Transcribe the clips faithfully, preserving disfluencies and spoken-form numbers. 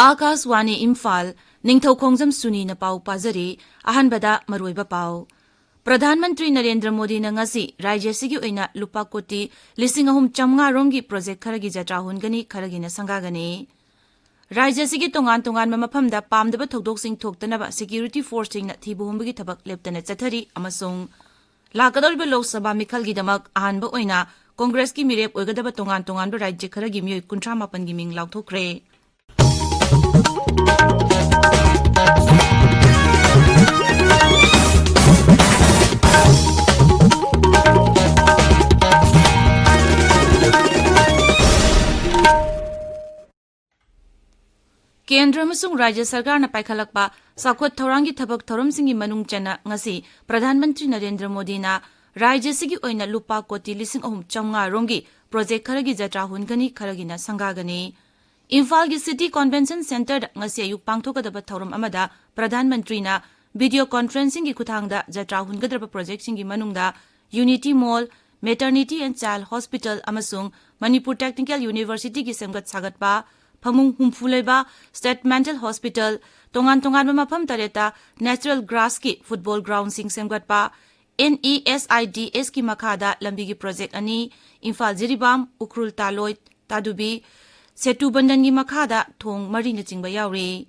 ꯑꯥꯀꯥꯁꯋꯥꯅꯤ ꯏꯝꯐꯥꯜ, ꯅꯤꯡꯊꯧꯈꯣꯡꯖꯝ ꯁꯨꯅꯤꯅ ꯄꯥꯎ ꯄꯥꯖꯔꯤ꯫ ꯑꯍꯥꯟꯕꯗ ꯃꯔꯨꯑꯣꯏꯕ ꯄꯥꯎ꯫ ꯄ꯭ꯔꯙꯥꯟ ꯃꯟꯇ꯭ꯔꯤ ꯅꯔꯦꯟꯗ꯭ꯔ ꯃꯣꯗꯤꯅ ꯉꯁꯤ ꯔꯥꯖ꯭ꯌ ꯑꯁꯤꯒꯤ ꯑꯣꯏꯅ ꯂꯨꯄꯥ ꯀꯣꯇꯤ ꯂꯤꯁꯤꯡ ꯑꯍꯨꯝ ꯆꯥꯝꯃꯉꯥ ꯔꯣꯝꯒꯤ ꯄ꯭ꯔꯣꯖꯦꯛ ꯈꯔꯒꯤ ꯖꯇ꯭ꯔꯥ ꯍꯨꯟꯒꯅꯤ, ꯈꯔꯒꯤꯅ ꯁꯪꯒꯥꯒꯅꯤ꯫ ꯔꯥꯖ꯭ꯌ ꯑꯁꯤꯒꯤ ꯇꯣꯉꯥꯟ ꯇꯣꯉꯥꯟꯕ ꯃꯐꯝꯗ ꯄꯥꯝꯗꯕ ꯊꯧꯗꯣꯛꯁꯤꯡ ꯊꯣꯛꯇꯅꯕ ꯁꯦꯀ꯭ꯌꯨꯔꯤꯇꯤ ꯐꯣꯔꯁꯁꯤꯡꯅ ꯊꯤꯕ ꯍꯨꯝꯕꯒꯤ ꯊꯕꯛ ꯂꯦꯞꯇꯅ ꯆꯠꯊꯔꯤ ꯑꯃꯁꯨꯡ ꯂꯥꯛꯀꯗꯧꯔꯤꯕ ꯂꯣꯛ ꯁꯚꯥ ꯃꯤꯈꯜꯒꯤꯗꯃꯛ ꯑꯍꯥꯟꯕ ꯑꯣꯏꯅ ꯀꯣꯡꯒ꯭ꯔꯦꯁꯀꯤ ꯃꯤꯔꯦꯞ ꯑꯣꯏꯒꯗꯕ ꯇꯣꯉꯥꯟ ꯇꯣꯉꯥꯟꯕ ꯔꯥꯖ꯭ꯌ ꯈꯔꯒꯤ ꯃꯤꯑꯣꯏ ꯀꯨꯟꯊ꯭ꯔꯥ ꯃꯥꯄꯟꯒꯤ ꯃꯤꯡ ꯂꯥꯎꯊꯣꯛꯈ꯭ꯔꯦ꯫ ꯀꯦꯟꯗ꯭ꯔ ꯑꯃꯁꯨꯡ ꯔꯥꯖ꯭ꯌ ꯁꯔꯀꯥꯔꯅ ꯄꯥꯏꯈꯠꯂꯛꯄ ꯆꯥꯎꯈꯠ ꯊꯧꯔꯥꯡꯒꯤ ꯊꯕꯛ ꯊꯧꯔꯝꯁꯤꯡꯒꯤ ꯃꯅꯨꯡ ꯆꯟꯅ ꯉꯁꯤ ꯄ꯭ꯔꯙꯥꯟ ꯃꯟꯇ꯭ꯔꯤ ꯅꯔꯦꯟꯗ꯭ꯔ ꯃꯣꯗꯤꯅ ꯔꯥꯖ꯭ꯌ ꯑꯁꯤꯒꯤ ꯑꯣꯏꯅ ꯂꯨꯄꯥ ꯀꯣꯇꯤ ꯂꯤꯁꯤꯡ ꯑꯍꯨꯝ ꯆꯥꯝꯃꯉꯥ ꯔꯣꯝꯒꯤ ꯄ꯭ꯔꯣꯖꯦꯛ ꯈꯔꯒꯤ ꯖꯇ꯭ꯔꯥ ꯍꯨꯟꯒꯅꯤ, ꯈꯔꯒꯤꯅ ꯁꯪꯒꯥꯒꯅꯤ꯫ ꯏꯝꯐꯥꯜꯒꯤ ꯁꯤꯇꯤ ꯀꯣꯟꯚꯦꯟꯁꯟ ꯁꯦꯟꯇꯔꯗ ꯉꯁꯤ ꯑꯌꯨꯛ ꯄꯥꯡꯊꯣꯛꯀꯗꯕ ꯊꯧꯔꯝ ꯑꯃꯗ ꯄ꯭ꯔꯙꯥꯟ ꯃꯟꯇ꯭ꯔꯤꯅ ꯚꯤꯗꯤꯑꯣ ꯀꯣꯟꯐꯔꯦꯟꯁꯤꯡꯒꯤ ꯈꯨꯠꯊꯥꯡꯗ ꯖꯇ꯭ꯔꯥ ꯍꯨꯟꯒꯗꯕ ꯄ꯭ꯔꯣꯖꯦꯛꯁꯤꯡꯒꯤ ꯃꯅꯨꯡꯗ unity mall, maternity and child hospital ꯑꯃꯁꯨꯡ ꯃꯅꯤꯄꯨꯔ ꯇꯦꯛꯅꯤꯀꯦꯜ ꯌꯨꯅꯤꯚꯔꯁꯤꯇꯤꯒꯤ ꯁꯦꯝꯒꯠ ꯁꯥꯒꯠꯄ, ꯐꯃꯨꯡ ꯍꯨꯝꯐꯨ ꯂꯩꯕ ꯁ꯭ꯇꯦꯠ ꯃꯦꯟꯇꯦꯜ ꯍꯣꯁꯄꯤꯇꯥꯜ, ꯇꯣꯉꯥꯟ ꯇꯣꯉꯥꯟꯕ ꯃꯐꯝ ꯇꯔꯦꯠꯇ ꯅꯦꯆꯔꯦꯜ ꯒ꯭ꯔꯥꯁꯀꯤ ꯐꯨꯠꯕꯣꯜ ꯒ꯭ꯔꯥꯎꯟꯁꯤꯡ ꯁꯦꯝꯒꯠꯄ, NESIDSꯀꯤ ꯃꯈꯥꯗ ꯂꯝꯕꯤꯒꯤ ꯄ꯭ꯔꯣꯖꯦꯛ ꯑꯅꯤ, ꯏꯝꯐꯥꯜ ꯖꯤꯔꯤꯕꯥꯝ, ꯎꯈ꯭ꯔꯨꯜ ꯇꯥꯂꯣꯏ, ꯇꯥꯗꯨꯕꯤ, ꯁꯦꯇꯨ ꯕꯟꯗꯟꯒꯤ ꯃꯈꯥꯗ ꯊꯣꯡ ꯃꯔꯤꯅꯆꯤꯡꯕ ꯌꯥꯎꯔꯤ꯫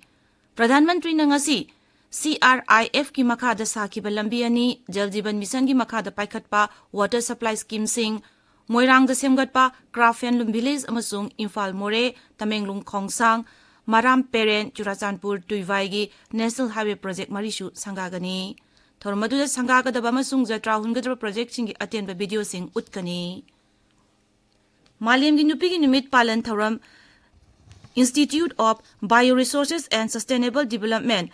ꯄ꯭ꯔꯙꯥꯟ ꯃꯟꯇ꯭ꯔꯤꯅ ꯉꯁꯤ CRIFꯀꯤ ꯃꯈꯥꯗ ꯁꯥꯈꯤꯕ ꯂꯝꯕꯤ ꯑꯅꯤ, ꯖꯜ ꯖꯤꯕꯟ ꯃꯤꯁꯟꯒꯤ ꯃꯈꯥꯗ ꯄꯥꯏꯈꯠꯄ ꯋꯥꯇꯔ ꯁꯄ꯭ꯂꯥꯏ ꯁ꯭ꯀꯤꯝꯁꯤꯡ, ꯃꯣꯏꯔꯥꯡꯗ ꯁꯦꯝꯒꯠꯄ ꯀ꯭ꯔꯥꯐ ꯍꯦꯟꯂꯨꯝ ꯚꯤꯂꯦꯖ ꯑꯃꯁꯨꯡ ꯏꯝꯐꯥꯜ ꯃꯣꯔꯦ, ꯇꯃꯦꯡꯂꯣꯡ ꯈꯣꯡꯁꯥꯡ, ꯃꯔꯥꯝ ꯄꯦꯔꯦꯟ, ꯆꯨꯔꯥꯆꯥꯟꯄꯨꯔ ꯇꯨꯏꯚꯥꯏꯒꯤ ꯅꯦꯁꯅꯦꯜ ꯍꯥꯏꯋꯦ ꯄ꯭ꯔꯣꯖꯦꯛ ꯃꯔꯤꯁꯨ ꯁꯪꯒꯥꯒꯅꯤ꯫ ꯊꯧꯔꯝ ꯑꯗꯨꯗ ꯁꯪꯒꯥꯒꯗꯕ ꯑꯃꯁꯨꯡ ꯖꯇ꯭ꯔꯥ ꯍꯨꯟꯒꯗꯕ ꯄ꯭ꯔꯣꯖꯦꯛꯁꯤꯡꯒꯤ ꯑꯇꯦꯟꯕ ꯚꯤꯗꯤꯑꯣꯁꯤꯡ ꯎꯠꯀꯅꯤ꯫ ꯃꯥꯂꯦꯝꯒꯤ ꯅꯨꯄꯤꯒꯤ ꯅꯨꯃꯤꯠ ꯄꯥꯂꯟ ꯊꯧꯔꯝ Institute of Bioresources and Sustainable Development,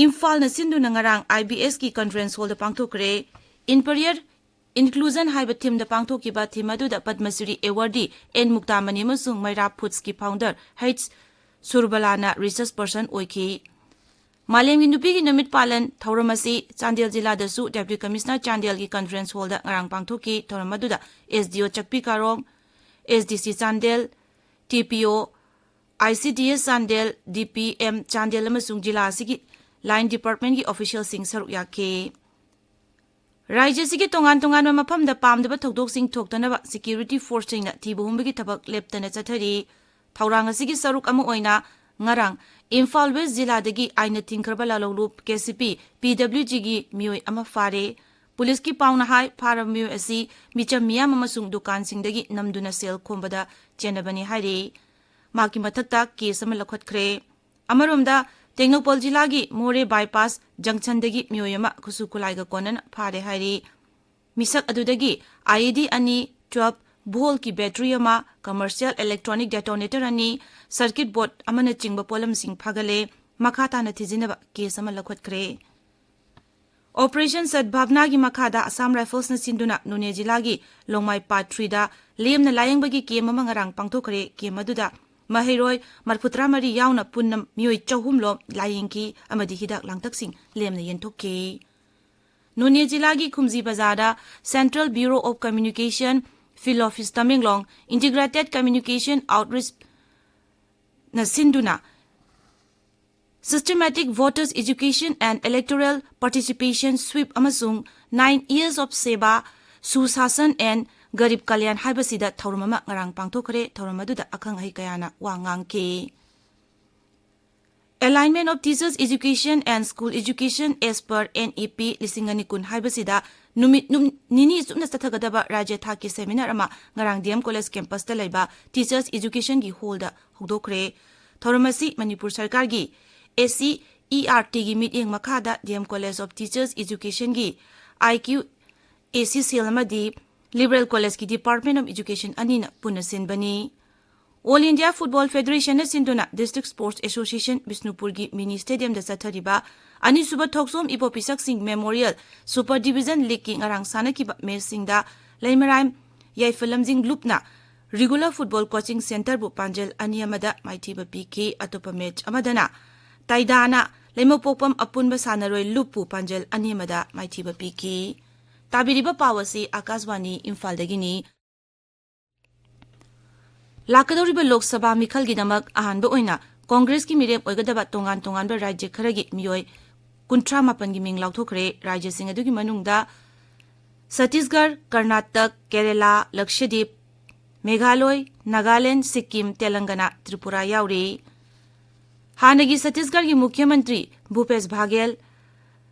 ꯏꯝꯐꯥꯜꯅ ꯁꯤꯟꯗꯨꯅ ꯉꯔꯥꯡ IBSꯀꯤ ꯀꯟꯐꯔꯦꯟꯁ ꯍꯣꯜꯗ ꯄꯥꯡꯊꯣꯛꯈ꯭ꯔꯦ꯫ Inferior Inclusion ꯍꯥꯏꯕ ꯊꯤꯝꯗ ꯄꯥꯡꯊꯣꯛꯈꯤꯕ ꯊꯤꯝ ꯑꯗꯨꯗ ꯄꯗꯃꯁ꯭ꯔꯤ ꯑꯦꯋꯥꯔꯗꯤ N ꯃꯨꯛꯇꯥꯃꯅꯤ ꯑꯃꯁꯨꯡ ꯃꯩꯔꯥ ꯐꯨꯗꯁꯀꯤ ꯐꯥꯎꯟꯗꯔ H ꯁꯨꯔꯕꯂꯥꯅ ꯔꯤꯁꯔꯆ ꯄꯔꯁꯟ ꯑꯣꯏꯈꯤ꯫ ꯃꯥꯂꯦꯝꯒꯤ ꯅꯨꯄꯤꯒꯤ ꯅꯨꯃꯤꯠ ꯄꯥꯂꯟ ꯊꯧꯔꯝ ꯑꯁꯤ ꯆꯥꯟꯗꯦꯜ ꯖꯤꯂꯥꯗꯁꯨ ꯗꯦꯄ꯭ꯌꯨꯇꯤ ꯀꯃꯤꯁꯅꯔ ꯆꯥꯟꯗꯦꯜꯒꯤ ꯀꯟꯐꯔꯦꯟꯁ ꯍꯣꯜꯗ ꯉꯔꯥꯡ ꯄꯥꯡꯊꯣꯛꯈꯤ꯫ ꯊꯧꯔꯝ ꯑꯗꯨꯗ SDO ꯆꯛꯄꯤ ꯀꯥꯔꯣꯡ, SDC Chandel, TPO ICDS Chandel, DPM Chandel ꯑꯃꯁꯨꯡ ꯖꯤꯂꯥ ꯑꯁꯤꯒꯤ ꯂꯥꯏꯟ ꯗꯤꯄꯥꯔꯠꯃꯦꯟꯒꯤ ꯑꯣꯐꯤꯁꯤꯌꯦꯜꯁꯤꯡ ꯁꯔꯨꯛ ꯌꯥꯈꯤ꯫ ꯔꯥꯖ꯭ꯌ ꯑꯁꯤꯒꯤ ꯇꯣꯉꯥꯟ ꯇꯣꯉꯥꯟꯕ ꯃꯐꯝꯗ ꯄꯥꯝꯗꯕ ꯊꯧꯗꯣꯛꯁꯤꯡ ꯊꯣꯛꯇꯅꯕ ꯁꯦꯀ꯭ꯌꯨꯔꯤꯇꯤ ꯐꯣꯔꯁꯁꯤꯡꯅ ꯊꯤꯕ ꯍꯨꯝꯕꯒꯤ ꯊꯕꯛ ꯂꯦꯞꯇꯅ ꯆꯠꯊꯔꯤ꯫ ꯊꯧꯔꯥꯡ ꯑꯁꯤꯒꯤ ꯁꯔꯨꯛ ꯑꯃ ꯑꯣꯏꯅ ꯉꯔꯥꯡ ꯏꯝꯐꯥꯜ ꯋꯦꯁ ꯖꯤꯂꯥꯗꯒꯤ ꯑꯥꯏꯟꯅ ꯊꯤꯡꯈ꯭ꯔꯕ ꯂꯥꯂꯣꯡꯂꯨꯞ KCP PWGꯒꯤ ꯃꯤꯑꯣꯏ ꯑꯃ ꯐꯥꯔꯦ꯫ ꯄꯨꯂꯤꯁꯀꯤ ꯄꯥꯎꯅ ꯍꯥꯏ, ꯐꯥꯔꯕ ꯃꯤꯑꯣꯏ ꯑꯁꯤ ꯃꯤꯆꯝ ꯃꯤꯌꯥꯝ ꯑꯃꯁꯨꯡ ꯗꯨꯀꯥꯟꯁꯤꯡꯗꯒꯤ ꯅꯝꯗꯨꯅ ꯁꯦꯜ ꯈꯣꯝꯕꯗ ꯆꯦꯟꯅꯕꯅꯤ ꯍꯥꯏꯔꯤ꯫ ꯃꯍꯥꯛꯀꯤ ꯃꯊꯛꯇ ꯀꯦꯁ ꯑꯃ ꯂꯧꯈꯠꯈ꯭ꯔꯦ꯫ ꯑꯃꯔꯣꯝꯗ, ꯇꯦꯡꯅꯧꯄꯜ ꯖꯤꯂꯥꯒꯤ ꯃꯣꯔꯦ ꯕꯥꯏꯄꯥꯁ ꯖꯪꯁꯟꯗꯒꯤ ꯃꯤꯑꯣꯏ ꯑꯃ ꯈꯨꯠꯁꯨ ꯈꯨꯠꯂꯥꯏꯒ ꯀꯣꯟꯅꯅ ꯐꯥꯔꯦ ꯍꯥꯏꯔꯤ꯫ ꯃꯤꯁꯛ ꯑꯗꯨꯗꯒꯤ IED ꯑꯅꯤ, ꯇ꯭ꯋꯦꯜꯐ ꯚꯣꯜꯀꯤ ꯕꯦꯇ꯭ꯔꯤ ꯑꯃ, ꯀꯃꯔꯁꯤꯌꯦꯜ ꯏꯂꯦꯛꯇ꯭ꯔꯣꯅꯤꯛ ꯗꯦꯇꯣꯅꯦꯇꯔ ꯑꯅꯤ, ꯁꯔꯀꯤꯠ ꯕꯣꯔꯗ ꯑꯃꯅꯆꯤꯡꯕ ꯄꯣꯠꯂꯝꯁꯤꯡ ꯐꯥꯒꯠꯂꯦ꯫ ꯃꯈꯥ ꯇꯥꯅ ꯊꯤꯖꯤꯟꯅꯕ ꯀꯦꯁ ꯑꯃ ꯂꯧꯈꯠꯈ꯭ꯔꯦ꯫ ꯑꯣꯄꯔꯦꯁꯟ ꯁꯗꯚꯥꯕꯅꯥꯒꯤ ꯃꯈꯥꯗ ꯑꯁꯥꯝ ꯔꯥꯏꯐꯜꯁꯅ ꯁꯤꯟꯗꯨꯅ ꯅꯣꯅꯦ ꯖꯤꯂꯥꯒꯤ ꯂꯣꯡꯃꯥꯏ ꯄꯥꯔꯠ ꯊ꯭ꯔꯤꯗ ꯂꯦꯝꯅ ꯂꯥꯌꯦꯡꯕꯒꯤ ꯀꯦꯝ ꯑꯃ ꯉꯔꯥꯡ ꯄꯥꯡꯊꯣꯛꯈ꯭ꯔꯦ꯫ ꯀꯦꯝ ꯑꯗꯨꯗ ꯃꯍꯩꯔꯣꯏ ꯃꯔꯐꯨꯇꯔꯥ ꯃꯔꯤ ꯌꯥꯎꯅ ꯄꯨꯟꯅ ꯃꯤꯑꯣꯏ ꯆꯍꯨꯝ ꯂꯣꯝ ꯂꯥꯌꯦꯡꯈꯤ ꯑꯃꯗꯤ ꯍꯤꯗꯥꯛ ꯂꯥꯡꯊꯛꯁꯤꯡ ꯂꯦꯝꯅ ꯌꯦꯟꯊꯣꯛꯈꯤ꯫ ꯅꯣꯅꯦ ꯖꯤꯂꯥꯒꯤ ꯈꯨꯝꯖꯤ ꯕꯖꯥꯔꯗ Central Bureau of Communication, Field Office Tamenglong, Integrated Communication Outreach ꯅ ꯁꯤꯟꯗꯨꯅ Systematic Voters Education and Electoral Participation Sweep ꯑꯃꯁꯨꯡ Nine Years of Seva, Sushasan and Garib Kalyan ꯍꯥꯏꯕꯁꯤꯗ ꯊꯧꯔꯝ ꯑꯃ ꯉꯔꯥꯡ ꯄꯥꯡꯊꯣꯛꯈ꯭ꯔꯦ꯫ ꯊꯧꯔꯝ ꯑꯗꯨꯗ ꯑꯈꯪ ꯑꯍꯩ ꯀꯌꯥꯅ ꯋꯥ ꯉꯥꯡꯈꯤ꯫ Alignment of Teachers Education and School Education as per NEP ꯂꯤꯁꯤꯡ ꯑꯅꯤ ꯀꯨꯟ ꯍꯥꯏꯕꯁꯤꯗ ꯅꯨꯃꯤꯠ ꯅꯨꯝ-, ꯅꯤꯅꯤ ꯆꯨꯞꯅ ꯆꯠꯊꯒꯗꯕ ꯔꯥꯖ꯭ꯌ ꯊꯥꯛꯀꯤ ꯁꯦꯃꯤꯅꯥꯔ ꯑꯃ ꯉꯔꯥꯡ DM College campus ꯇ ꯂꯩꯕ Teachers Education ꯒꯤ ꯍꯣꯜꯗ ꯍꯧꯗꯣꯛꯈ꯭ꯔꯦ꯫ ꯊꯧꯔꯝ ꯑꯁꯤ ꯃꯅꯤꯄꯨꯔ ꯁꯔꯀꯥꯔꯒꯤ SCERT ꯒꯤ ꯃꯤꯠꯌꯦꯡ ꯃꯈꯥꯗ DM College of Teachers Education ꯒꯤ IQAC cell ꯑꯃꯗꯤ Liberal College ꯀꯤ Department of Education ꯑꯅꯤꯅ ꯄꯨꯟꯅ ꯁꯤꯟꯕꯅꯤ꯫ All India Football Federation ꯅ ꯁꯤꯟꯗꯨꯅ District Sports Association ꯕꯤꯁꯅꯨꯄꯨꯔꯒꯤ ꯃꯤꯅꯤ ꯁ꯭ꯇꯦꯗꯤꯌꯝꯗ ꯆꯠꯊꯔꯤꯕ ꯑꯅꯤꯁꯨꯕ ꯊꯣꯛꯆꯣꯝ ꯏꯕꯣ ꯄꯤꯁꯛꯁꯤꯡ Memorial Super Division League ꯀꯤ ꯉꯔꯥꯡ ꯁꯥꯟꯅꯈꯤꯕ ꯃꯦꯆꯁꯤꯡꯗ ꯂꯩꯃꯔꯥꯏ ꯌꯥꯏꯐ ꯂꯝꯖꯤꯡ ꯂꯨꯞꯅ Regular Football Coaching Centre ꯕꯨ ꯄꯥꯟꯖꯜ ꯑꯅꯤ ꯑꯃꯗ ꯃꯥꯏꯊꯤꯕ ꯄꯤꯈꯤ꯫ ꯑꯇꯣꯞꯄ ꯃꯦꯆ ꯑꯃꯗꯅ ꯇꯥꯏꯗꯥꯅ ꯂꯩꯃꯄꯣꯛꯄꯝ ꯑꯄꯨꯟꯕ ꯁꯥꯟꯅꯔꯣꯏ ꯂꯨꯞꯄꯨ ꯄꯥꯟꯖꯜ ꯑꯅꯤ ꯑꯃꯗ ꯃꯥꯏꯊꯤꯕ ꯄꯤꯈꯤ꯫ ꯇꯥꯕꯤꯔꯤꯕ ꯄꯥꯎ ꯑꯁꯤ ꯑꯥꯀꯥꯁꯕꯥꯅꯤ ꯏꯝꯐꯥꯜꯗꯒꯤꯅꯤ꯫ ꯂꯥꯛꯀꯗꯧꯔꯤꯕ ꯂꯣꯛ ꯁꯚꯥ ꯃꯤꯈꯜꯒꯤꯗꯃꯛ ꯑꯍꯥꯟꯕ ꯑꯣꯏꯅ ꯀꯣꯡꯒ꯭ꯔꯦꯁꯀꯤ ꯃꯤꯔꯦꯞ ꯑꯣꯏꯒꯗꯕ ꯇꯣꯉꯥꯟ ꯇꯣꯉꯥꯟꯕ ꯔꯥꯖ꯭ꯌ ꯈꯔꯒꯤ ꯃꯤꯑꯣꯏ ꯀꯨꯟꯊ꯭ꯔꯥ ꯃꯥꯄꯟꯒꯤ ꯃꯤꯡ ꯂꯥꯎꯊꯣꯛꯈ꯭ꯔꯦ꯫ ꯔꯥꯖ꯭ꯌꯁꯤꯡ ꯑꯗꯨꯒꯤ ꯃꯅꯨꯡꯗ ꯁꯠꯇꯤꯁꯒꯔ, ꯀꯔꯅꯥꯇꯛ, ꯀꯦꯔꯦꯂꯥ, ꯂꯛꯁꯗꯤꯞ, ꯃꯦꯘꯥꯂꯣꯏ, ꯅꯥꯒꯥꯂꯦꯟ, ꯁꯤꯛꯀꯤꯝ, ꯇꯦꯂꯪꯒꯅꯥ, ꯇ꯭ꯔꯤꯄꯨꯔꯥ ꯌꯥꯎꯔꯤ꯫ ꯍꯥꯟꯅꯒꯤ ꯁꯠꯇꯤꯁꯒꯔꯒꯤ ꯃꯨꯈ꯭ꯌ ꯃꯟꯇ꯭ꯔꯤ ꯚꯨꯄꯦꯁ ꯚꯥꯒꯦꯜ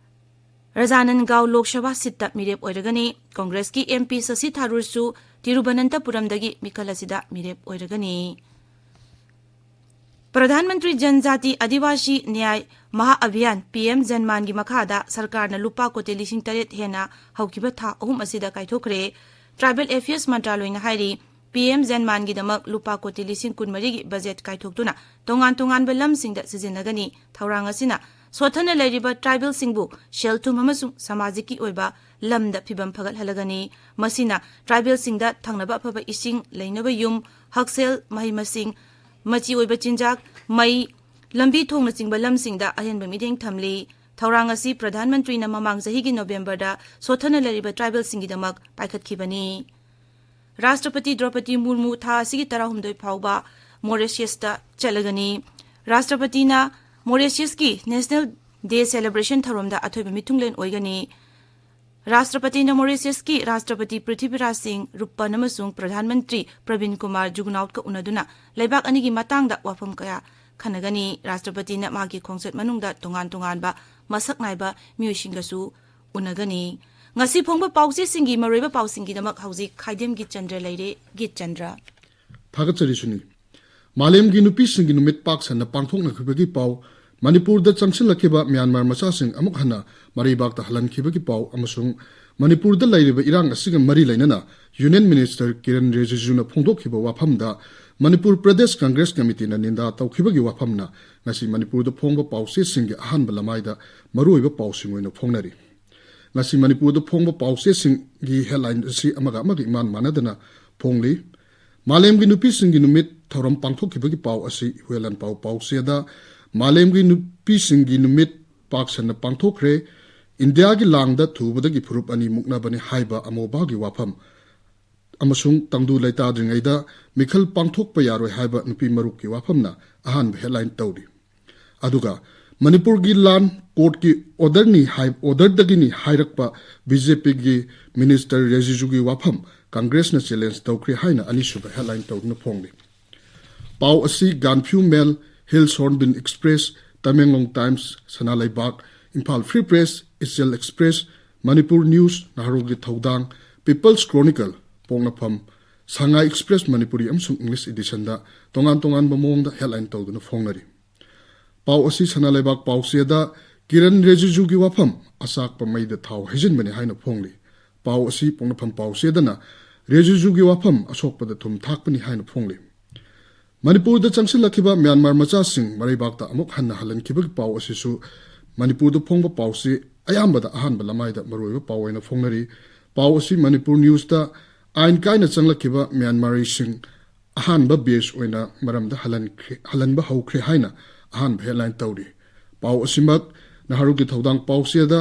ꯔꯖꯥꯅꯟꯒꯥꯎ ꯂꯣꯛ ꯁꯚꯥ ꯁꯤꯠꯇ ꯃꯤꯔꯦꯞ ꯑꯣꯏꯔꯒꯅꯤ꯫ ꯀꯣꯡꯒ꯭ꯔꯦꯁꯀꯤ ꯑꯦꯝ ꯄꯤ ꯁꯁꯤ ꯊꯥꯔꯨꯔꯁꯨ ꯇꯤꯔꯨꯕꯅꯟꯇꯄꯨꯔꯝꯗꯒꯤ ꯃꯤꯈꯜ ꯑꯁꯤꯗ ꯃꯤꯔꯦꯞ ꯑꯣꯏꯔꯒꯅꯤ꯫ ꯄ꯭ꯔꯙꯥꯟ ꯃꯟꯇ꯭ꯔꯤ ꯖꯟꯖꯥꯇꯤ ꯑꯗꯤꯋꯥꯁꯤ ꯅ꯭ꯌꯥꯌ ꯃꯍꯥ ꯑꯚꯤꯌꯥꯟ, ꯄꯤ ꯑꯦꯝ ꯖꯟꯃꯥꯟꯒꯤ ꯃꯈꯥꯗ ꯁꯔꯀꯥꯔꯅ ꯂꯨꯄꯥ ꯀꯣꯇꯤ ꯂꯤꯁꯤꯡ ꯇꯔꯦꯠ ꯍꯦꯟꯅ ꯍꯧꯈꯤꯕ ꯊꯥ ꯑꯍꯨꯝ ꯑꯁꯤꯗ ꯀꯥꯏꯊꯣꯛꯈ꯭ꯔꯦ꯫ ꯇ꯭ꯔꯥꯏꯕꯦꯜ ꯑꯦꯐꯤꯌꯔꯁ ꯃꯟꯇ꯭ꯔꯥꯂꯣꯏꯅ ꯍꯥꯏꯔꯤ, ꯄꯤ ꯑꯦꯝ ꯖꯟꯃꯥꯟꯒꯤꯗꯃꯛ ꯂꯨꯄꯥ ꯀꯣꯇꯤ ꯂꯤꯁꯤꯡ ꯀꯨꯟꯃꯔꯤꯒꯤ ꯕꯖꯦꯠ ꯀꯥꯏꯊꯣꯛꯇꯨꯅ ꯇꯣꯉꯥꯟ ꯇꯣꯉꯥꯟꯕ ꯂꯝꯁꯤꯡꯗ ꯁꯤꯖꯤꯟꯅꯒꯅꯤ꯫ ꯊꯧꯔꯥꯡ ꯑꯁꯤꯅ ꯁꯣꯠꯊꯅ ꯂꯩꯔꯤꯕ ꯇ꯭ꯔꯥꯏꯕꯦꯜꯁꯤꯡꯕꯨ ꯁꯦꯜ ꯊꯨꯝ ꯑꯃꯁꯨꯡ ꯁꯃꯥꯖꯤꯛꯀꯤ ꯑꯣꯏꯕ ꯂꯝꯗ ꯐꯤꯕꯝ ꯐꯒꯠꯍꯜꯂꯒꯅꯤ꯫ ꯃꯁꯤꯅ ꯇ꯭ꯔꯥꯏꯕꯦꯜꯁꯤꯡꯗ ꯊꯛꯅꯕ ꯑꯐꯕ ꯏꯁꯤꯡ, ꯂꯩꯅꯕ ꯌꯨꯝ, ꯍꯛꯁꯦꯜ, ꯃꯍꯩ ꯃꯁꯤꯡ, ꯃꯆꯤ ꯑꯣꯏꯕ ꯆꯤꯟꯖꯥꯛ, ꯃꯩ, ꯂꯝꯕꯤ ꯊꯣꯡꯅꯆꯤꯡꯕ ꯂꯝꯁꯤꯡꯗ ꯑꯍꯦꯟꯕ ꯃꯤꯠꯌꯦꯡ ꯊꯝꯂꯤ꯫ ꯊꯧꯔꯥꯡ ꯑꯁꯤ ꯄ꯭ꯔꯙꯥꯟ ꯃꯟꯇ꯭ꯔꯤꯅ ꯃꯃꯥꯡ ꯆꯍꯤꯒꯤ ꯅꯣꯕꯦꯝꯕꯔꯗ ꯁꯣꯠꯊꯅ ꯂꯩꯔꯤꯕ ꯇ꯭ꯔꯥꯏꯕꯦꯜꯁꯤꯡꯒꯤꯗꯃꯛ ꯄꯥꯏꯈꯠꯈꯤꯕꯅꯤ꯫ ꯔꯥꯁꯇ꯭ꯔꯄꯇꯤ ꯗ꯭ꯔꯧꯄꯗꯤ ꯃꯨꯔꯃꯨ ꯊꯥ ꯑꯁꯤꯒꯤ ꯇꯔꯥꯍꯨꯝꯗꯣꯏ ꯐꯥꯎꯕ ꯃꯣꯔꯤꯁꯤꯌꯁꯇ ꯆꯠꯂꯒꯅꯤ꯫ ꯔꯥꯁꯇ꯭ꯔꯄꯇꯤꯅ ꯃꯣꯔꯤꯁꯤꯌꯁꯀꯤ ꯅꯦꯁꯅꯦꯜ ꯗꯦ ꯁꯦꯂꯦꯕ꯭ꯔꯦꯁꯟ ꯊꯧꯔꯝꯗ ꯑꯊꯣꯏꯕ ꯃꯤꯊꯨꯡꯂꯦꯟ ꯑꯣꯏꯒꯅꯤ꯫ ꯔꯥꯁꯇ꯭ꯔꯄꯇꯤꯅ ꯃꯣꯔꯤꯁꯤꯌꯁꯀꯤ ꯔꯥꯁꯇ꯭ꯔꯄꯇꯤ ꯄ꯭ꯔꯤꯊꯤꯕꯤꯔꯥꯖ ꯁꯤꯡ ꯔꯨꯄꯟ ꯑꯃꯁꯨꯡ ꯄ꯭ꯔꯙꯥꯟ ꯃꯟꯇ꯭ꯔꯤ ꯄ꯭ꯔꯕꯤꯟ ꯀꯨꯃꯥꯔ ꯖꯨꯒꯅꯥꯎꯠꯀ ꯎꯅꯗꯨꯅ ꯂꯩꯕꯥꯛ ꯑꯅꯤꯒꯤ ꯃꯇꯥꯡꯗ ꯋꯥꯐꯝ ꯀꯌꯥ ꯈꯟꯅꯒꯅꯤ꯫ ꯔꯥꯁꯇ꯭ꯔꯄꯇꯤꯅ ꯃꯥꯒꯤ ꯈꯣꯡꯆꯠ ꯃꯅꯨꯡꯗ ꯇꯣꯉꯥꯟ ꯇꯣꯉꯥꯟꯕ ꯃꯁꯛ ꯅꯥꯏꯕ ꯃꯤꯑꯣꯏꯁꯤꯡꯒꯁꯨ ꯎꯅꯒꯅꯤ꯫ ꯉꯁꯤ ꯐꯣꯡꯕ ꯄꯥꯎꯆꯦꯁꯤꯡꯒꯤ ꯃꯔꯨꯑꯣꯏꯕ ꯄꯥꯎꯁꯤꯡꯒꯤꯗꯃꯛ ꯍꯧꯖꯤꯛ ꯈꯥꯏꯗꯦꯝꯒꯤ ꯆꯟꯗ꯭ꯔ ꯂꯩꯔꯦ꯫ ꯒꯤꯠ ꯆꯟꯗ꯭ꯔ꯫ ꯊꯥꯒꯠꯆꯔꯤ ꯁꯨꯅꯤ꯫ ꯃꯥꯂꯦꯝꯒꯤ ꯅꯨꯄꯤꯁꯤꯡꯒꯤ ꯅꯨꯃꯤꯠ ꯄꯥꯛ ꯁꯟꯅ ꯄꯥꯡꯊꯣꯛꯅꯈꯤꯕꯒꯤ ꯄꯥꯎ꯫ ꯃꯅꯤꯄꯨꯔꯗ ꯆꯪꯁꯤꯜꯂꯛꯈꯤꯕ ꯃ꯭ꯌꯥꯟꯃꯥꯔ ꯃꯆꯥꯁꯤꯡ ꯑꯃꯨꯛ ꯍꯟꯅ ꯃꯔꯩꯕꯥꯛꯇ ꯍꯜꯍꯟꯈꯤꯕꯒꯤ ꯄꯥꯎ ꯑꯃꯁꯨꯡ ꯃꯅꯤꯄꯨꯔꯗ ꯂꯩꯔꯤꯕ ꯏꯔꯥꯡ ꯑꯁꯤꯒ ꯃꯔꯤ ꯂꯩꯅꯅ ꯌꯨꯅꯤꯌꯟ ꯃꯤꯅꯤꯁꯇꯔ ꯀꯤꯔꯟ ꯔꯤꯖꯤꯖꯨꯅ ꯐꯣꯡꯗꯣꯛꯈꯤꯕ ꯋꯥꯐꯝꯗ ꯃꯅꯤꯄꯨꯔ ꯄ꯭ꯔꯗꯦꯁ ꯀꯪꯒ꯭ꯔꯦꯁ ꯀꯃꯤꯇꯤꯅ ꯅꯤꯟꯗꯥ ꯇꯧꯈꯤꯕꯒꯤ ꯋꯥꯐꯝꯅ ꯉꯁꯤ ꯃꯅꯤꯄꯨꯔꯗ ꯐꯣꯡꯕ ꯄꯥꯎꯆꯦꯁꯤꯡꯒꯤ ꯑꯍꯥꯟꯕ ꯂꯃꯥꯏꯗ ꯃꯔꯨꯑꯣꯏꯕ ꯄꯥꯎꯁꯤꯡ ꯑꯣꯏꯅ ꯐꯣꯡꯅꯔꯤ꯫ ꯉꯁꯤ ꯃꯅꯤꯄꯨꯔꯗ ꯐꯣꯡꯕ ꯄꯥꯎꯆꯦꯁꯤꯡꯒꯤ ꯍꯦꯗꯂꯥꯏꯟ ꯑꯁꯤ ꯑꯃꯒ ꯑꯃꯒ ꯏꯃꯥꯟ ꯃꯥꯟꯅꯗꯅ ꯐꯣꯡꯂꯤ꯫ ꯃꯥꯂꯦꯝꯒꯤ ꯅꯨꯄꯤꯁꯤꯡꯒꯤ ꯅꯨꯃꯤꯠ ꯊꯧꯔꯝ ꯄꯥꯡꯊꯣꯛꯈꯤꯕꯒꯤ ꯄꯥꯎ ꯑꯁꯤ ꯍꯨꯌꯦꯟ ꯂꯥꯟꯄꯥꯎ ꯄꯥꯎꯆꯦꯗ ꯃꯥꯂꯦꯝꯒꯤ ꯅꯨꯄꯤꯁꯤꯡꯒꯤ ꯅꯨꯃꯤꯠ ꯄꯥꯛ ꯁꯟꯅ ꯄꯥꯡꯊꯣꯛꯈ꯭ꯔꯦ꯫ ꯏꯟꯗꯤꯌꯥꯒꯤ ꯂꯥꯡꯗ ꯊꯨꯕꯗꯒꯤ ꯐꯨꯔꯨꯞ ꯑꯅꯤ ꯃꯨꯛꯅꯕꯅꯤ ꯍꯥꯏꯕ ꯑꯃꯣꯕꯥꯒꯤ ꯋꯥꯐꯝ꯫ ꯑꯃꯁꯨꯡ ꯇꯪꯗꯨ ꯂꯩꯇꯥꯗ꯭ꯔꯤꯉꯩꯗ ꯃꯤꯈꯜ ꯄꯥꯡꯊꯣꯛꯄ ꯌꯥꯔꯣꯏ ꯍꯥꯏꯕ ꯅꯨꯄꯤ ꯃꯔꯨꯞꯀꯤ ꯋꯥꯐꯝꯅ ꯑꯍꯥꯟꯕ headline ꯇꯧꯔꯤ꯫ ꯑꯗꯨꯒ ꯃꯅꯤꯄꯨꯔꯒꯤ land courtꯀꯤ orderꯅꯤ ꯍꯥꯏ, orderꯗꯒꯤꯅꯤ ꯍꯥꯏꯔꯛꯄ BJPꯒꯤ minister ꯔꯤꯖꯤꯖꯨꯒꯤ ꯋꯥꯐꯝ Congressꯅ challenge ꯇꯧꯈ꯭ꯔꯦ ꯍꯥꯏꯅ ꯑꯅꯤꯁꯨꯕ headline ꯇꯧꯗꯨꯅ ꯐꯣꯡꯂꯤ꯫ ꯄꯥꯎ ꯑꯁꯤ Gaanphiu Mail, Hill Hornbill Express, Tamenglong Times, ꯁꯅꯥ ꯂꯩꯕꯥꯛ, Imphal Free Press, Ichil Express, Manipur News, ꯅꯍꯥꯔꯣꯜꯒꯤ ꯊꯧꯗꯥꯡ, People's Chronicle, ꯄꯣꯛꯅꯐꯝ, Sangai Express Manipuri ꯑꯃꯁꯨꯡ English editionꯗ ꯇꯣꯉꯥꯟ ꯇꯣꯉꯥꯟꯕ ꯃꯑꯣꯡꯗ headline ꯇꯧꯗꯨꯅ ꯐꯣꯡꯅꯔꯤ꯫ ꯄꯥꯎ ꯑꯁꯤ ꯁꯅꯥ ꯂꯩꯕꯥꯛ ꯄꯥꯎꯆꯦꯗ ꯀꯤꯔꯟ ꯔꯤꯖꯤꯖꯨꯒꯤ ꯋꯥꯐꯝ ꯑꯆꯥꯛꯄ ꯃꯩꯗ ꯊꯥꯎ ꯍꯩꯖꯤꯟꯕꯅꯤ ꯍꯥꯏꯅ ꯐꯣꯡꯂꯤ꯫ ꯄꯥꯎ ꯑꯁꯤ ꯄꯣꯛꯅꯐꯝ ꯄꯥꯎꯆꯦꯗꯅ ꯔꯤꯖꯤꯖꯨꯒꯤ ꯋꯥꯐꯝ ꯑꯁꯣꯛꯄꯗ ꯊꯨꯝ ꯊꯥꯛꯄꯅꯤ ꯍꯥꯏꯅ ꯐꯣꯡꯂꯤ꯫ ꯃꯅꯤꯄꯨꯔꯗ ꯆꯪꯁꯤꯜꯂꯛꯈꯤꯕ ꯃ꯭ꯌꯥꯟꯃꯥꯔ ꯃꯆꯥꯁꯤꯡ ꯃꯔꯩꯕꯥꯛꯇ ꯑꯃꯨꯛ ꯍꯟꯅ ꯍꯜꯍꯟꯈꯤꯕꯒꯤ ꯄꯥꯎ ꯑꯁꯤꯁꯨ ꯃꯅꯤꯄꯨꯔꯗ ꯐꯣꯡꯕ ꯄꯥꯎꯆꯦ ꯑꯌꯥꯝꯕꯗ ꯑꯍꯥꯟꯕ ꯂꯃꯥꯏꯗ ꯃꯔꯨꯑꯣꯏꯕ ꯄꯥꯎ ꯑꯣꯏꯅ ꯐꯣꯡꯅꯔꯤ꯫ ꯄꯥꯎ ꯑꯁꯤ ꯃꯅꯤꯄꯨꯔ Newsꯇ ꯑꯥꯏꯟ ꯀꯥꯏꯅ ꯆꯪꯂꯛꯈꯤꯕ ꯃ꯭ꯌꯥꯟꯃꯥꯔꯤꯁꯤꯡ ꯑꯍꯥꯟꯕ batch ꯑꯣꯏꯅ ꯃꯔꯝꯗ ꯍꯜꯍꯟꯈ꯭ꯔꯦ, ꯍꯜꯍꯟꯕ ꯍꯧꯈ꯭ꯔꯦ ꯍꯥꯏꯅ ꯑꯍꯥꯟꯕ headline ꯇꯧꯔꯤ꯫ ꯄꯥꯎ ꯑꯁꯤꯃꯛ ꯅꯍꯥꯔꯣꯜꯒꯤ ꯊꯧꯗꯥꯡ ꯄꯥꯎꯆꯦꯗ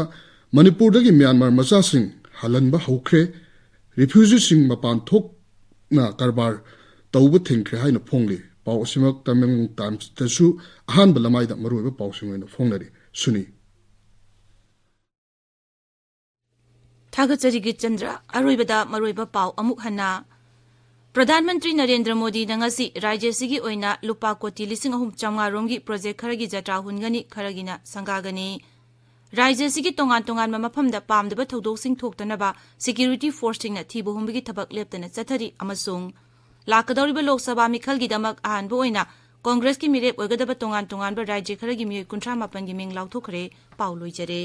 ꯃꯅꯤꯄꯨꯔꯗꯒꯤ ꯃ꯭ꯌꯥꯟꯃꯥꯔ ꯃꯆꯥꯁꯤꯡ ꯍꯜꯍꯟꯕ ꯍꯧꯈ꯭ꯔꯦ, refugeeꯁꯤꯡ ꯃꯄꯥꯟ ꯊꯣꯛꯅ ꯀꯔꯕꯥꯔ ꯇꯧꯕ ꯊꯤꯡꯈ꯭ꯔꯦ ꯍꯥꯏꯅ ꯐꯣꯡꯂꯤ꯫ ꯄꯥꯎ ꯑꯁꯤꯃꯛ Tamenglong Timesꯇꯁꯨ ꯑꯍꯥꯟꯕ ꯂꯃꯥꯏꯗ ꯃꯔꯨꯑꯣꯏꯕ ꯄꯥꯎꯁꯤꯡ ꯑꯣꯏꯅ ꯐꯣꯡꯅꯔꯤ꯫ ꯁꯨꯅꯤ꯫ ꯊꯥꯒꯠꯆꯔꯤ ꯒꯤꯔꯤꯆꯟꯗ꯭ꯔ꯫ ꯑꯔꯣꯏꯕꯗ ꯃꯔꯨꯑꯣꯏꯕ ꯄꯥꯎ ꯑꯃꯨꯛ ꯍꯟꯅ꯫ ꯄ꯭ꯔꯙꯥꯟ ꯃꯟꯇ꯭ꯔꯤ ꯅꯔꯦꯟꯗ꯭ꯔ ꯃꯣꯗꯤꯅ ꯉꯁꯤ ꯔꯥꯖ꯭ꯌ ꯑꯁꯤꯒꯤ ꯑꯣꯏꯅ ꯂꯨꯄꯥ ꯀꯣꯇꯤ ꯂꯤꯁꯤꯡ ꯑꯍꯨꯝ ꯆꯥꯝꯃꯉꯥ ꯔꯣꯝꯒꯤ project ꯈꯔꯒꯤ ꯖꯇ꯭ꯔꯥ ꯍꯨꯟꯒꯅꯤ, ꯈꯔꯒꯤꯅ ꯁꯪꯒꯥꯒꯅꯤ꯫ ꯔꯥꯖ꯭ꯌ ꯑꯁꯤꯒꯤ ꯇꯣꯉꯥꯟ ꯇꯣꯉꯥꯟꯕ ꯃꯐꯝꯗ ꯄꯥꯝꯗꯕ ꯊꯧꯗꯣꯛꯁꯤꯡ ꯊꯣꯛꯇꯅꯕ security forceꯁꯤꯡꯅ ꯊꯤꯕ ꯍꯨꯝꯕꯒꯤ ꯊꯕꯛ ꯂꯦꯞꯇꯅ ꯆꯠꯊꯔꯤ ꯑꯃꯁꯨꯡ ꯂꯥꯛꯀꯗꯧꯔꯤꯕ ꯂꯣꯛ ꯁꯚꯥ ꯃꯤꯈꯜꯒꯤꯗꯃꯛ ꯑꯍꯥꯟꯕ ꯑꯣꯏꯅ ꯀꯣꯡꯒ꯭ꯔꯦꯁꯀꯤ ꯃꯤꯔꯦꯞ ꯑꯣꯏꯒꯗꯕ ꯇꯣꯉꯥꯟ ꯇꯣꯉꯥꯟꯕ ꯔꯥꯖ꯭ꯌ ꯈꯔꯒꯤ ꯃꯤꯑꯣꯏ ꯀꯨꯟꯊ꯭ꯔꯥ ꯃꯥꯄꯟꯒꯤ ꯃꯤꯡ ꯂꯥꯎꯊꯣꯛꯈ꯭ꯔꯦ꯫ ꯄꯥꯎ ꯂꯣꯏꯖꯔꯦ꯫